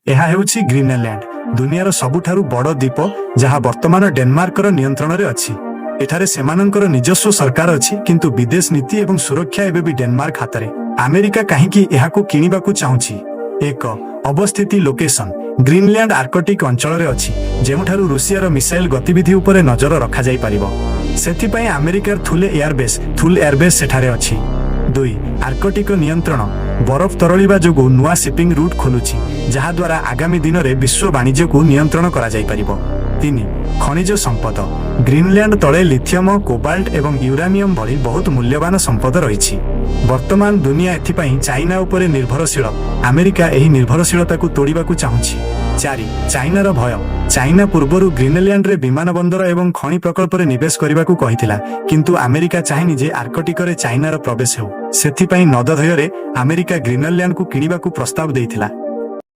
ଏହା ହେଉଛି ଗ୍ରୀନଲ୍ୟାଣ୍ଡ, ଦୁନିଆର ସବୁଠାରୁ ବଡ଼ ଦ୍ୱୀପ, ଯାହା ବର୍ତ୍ତମାନ ଡେନମାର୍କର ନିୟନ୍ତ୍ରଣରେ ଅଛି। ଏଠାରେ ସେମାନଙ୍କର ନିଜସ୍ୱ ସରକାର ଅଛି, କିନ୍ତୁ ବିଦେଶ ନୀତି ଏବଂ ସୁରକ୍ଷା ଏବେ ବି ଡେନମାର୍କ ହାତରେ। ଆମେରିକା କାହିଁକି ଏହାକୁ କିଣିବାକୁ ଚାହୁଁଛି? 1, ଅବସ୍ଥିତି, ଲୋକେସନ। ଗ୍ରୀନଲ୍ୟାଣ୍ଡ ଆର୍କଟିକ ଅଞ୍ଚଳରେ ଅଛି, ଯେଉଁଠାରୁ ରୁଷିଆର ମିସାଇଲ ଗତିବିଧି ଉପରେ ନଜର ରଖାଯାଇପାରିବ। ସେଥିପାଇଁ ଆମେରିକାର ଥୁଲେ ଏୟାରବେସ୍, ଥୁଲ ଏୟାରବେସ୍ ସେଠାରେ ଅଛି। 2, ଆର୍କଟିକ ନିୟନ୍ତ୍ରଣ। ବରଫ ତରଳିବା ଯୋଗୁଁ ନୂଆ ସିପିଂ ରୁଟ୍ ଖୋଲୁଛି, ଯାହାଦ୍ୱାରା ଆଗାମୀ ଦିନରେ ବିଶ୍ୱ ବାଣିଜ୍ୟକୁ ନିୟନ୍ତ୍ରଣ କରାଯାଇପାରିବ। 3, ଖଣିଜ ସମ୍ପଦ। ଗ୍ରୀନଲ୍ୟାଣ୍ଡ ତଳେ ଲିଥିୟମ, କୋବାଲ୍ଟ ଏବଂ ୟୁରାନିୟମ ଭଳି ବହୁତ ମୂଲ୍ୟବାନ ସମ୍ପଦ ରହିଛି। ବର୍ତ୍ତମାନ ଦୁନିଆ ଏଥିପାଇଁ ଚାଇନା ଉପରେ ନିର୍ଭରଶୀଳ। ଆମେରିକା ଏହି ନିର୍ଭରଶୀଳତାକୁ ତୋଡ଼ିବାକୁ ଚାହୁଁଛି। 4, ଚାଇନାର ଭୟ। ଚାଇନା ପୂର୍ବରୁ ଗ୍ରୀନଲ୍ୟାଣ୍ଡରେ ବିମାନ ବନ୍ଦର ଏବଂ ଖଣି ପ୍ରକଳ୍ପରେ ନିବେଶ କରିବାକୁ କହିଥିଲା, କିନ୍ତୁ ଆମେରିକା ଚାହେଁନି ଯେ ଆର୍କଟିକରେ ଚାଇନାର ପ୍ରବେଶ ହେଉ। ସେଥିପାଇଁ ନଦଧୟରେ ଆମେରିକା ଗ୍ରୀନଲ୍ୟାଣ୍ଡକୁ କିଣିବାକୁ ପ୍ରସ୍ତାବ ଦେଇଥିଲା।